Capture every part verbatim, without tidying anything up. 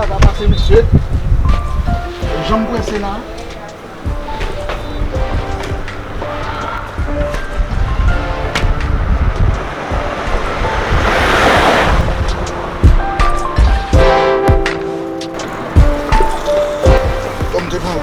Sa ka pase, mesye. Jan m prese la. Kòm te pran.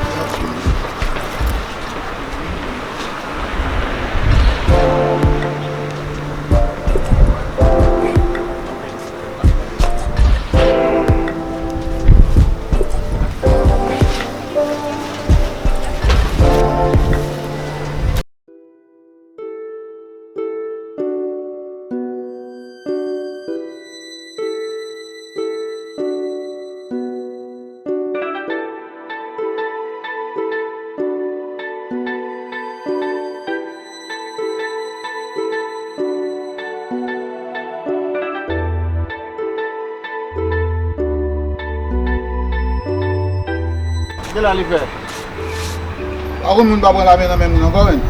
Gen la li fè. Pa konn moun pa pran lame nan men moun ankò, menn.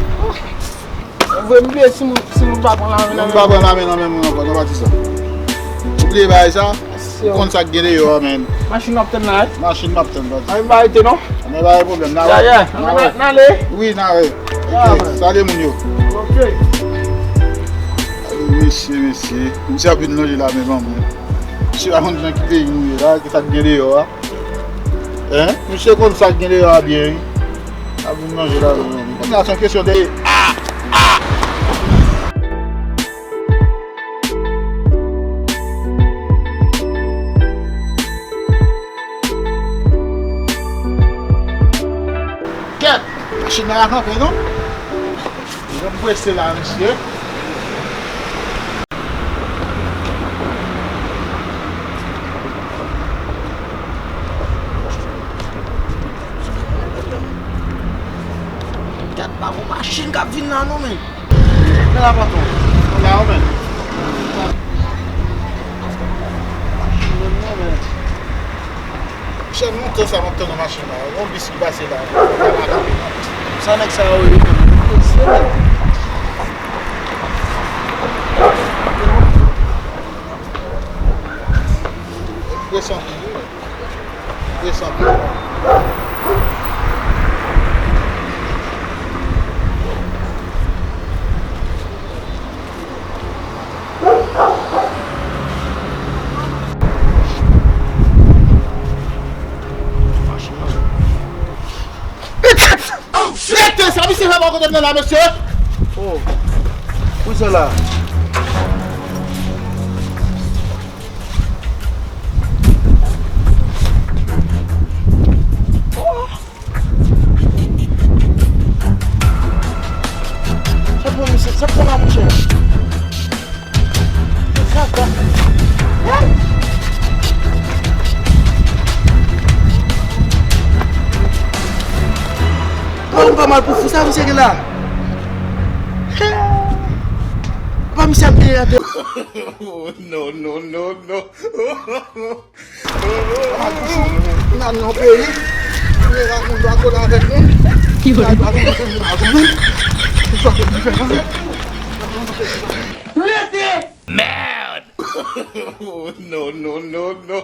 Vre, m bliye si moun, si moun pa pran lame nan men moun. Moun pa pran lame nan men moun ankò, non, Batista. Ou bliye bagay sa? Ou konn sa k gen deyò a, menn. Machin m ap tann la, wi. Machin m ap tann, Batista. Ann pa rete, non? Ann pa gen pwoblèm, n a wè. N a ale. Wi, n a wè. Ok, salye moun yo. Ok. Mesye, mesye. Misye ap vin lonje la, men manman. Misye pa konn nan ki peyi nou ye la, ki sa k gen deyò a. Hein? Misye konn sa k gen deyò a byen, wi. Ap vin manje la, wi. Kounya se yon kesyon de. Kèt! Machin nan pa kanpe, non? Jan m prese la, mesye. Gad pa gon machin k ap vin la non, men. Men la, patwon. Ou la, ou menm. Machin menm non, men. Chè, lontan sa m ap tann yon machin la. Yon bis ki pase la. Sa nèg sa yo ye menm? Yo prese anpil, wi. Yo prese anpil. Rete sa, misye fè bò kote m nan la, mesye. Oh. Pou sa la. Oh. Sa pran misye, sa pran la, monchè. Kaka. Hein? Oh, m pa mal pou fou, sa misye gen la. Apa misye ap deye atè. Oh, non, non, non, non. N al nan peyi, kounye la moun pa kole avèk nou. N al pa konn moun pa konn nou. Rete! Merde! Non, non, non, non.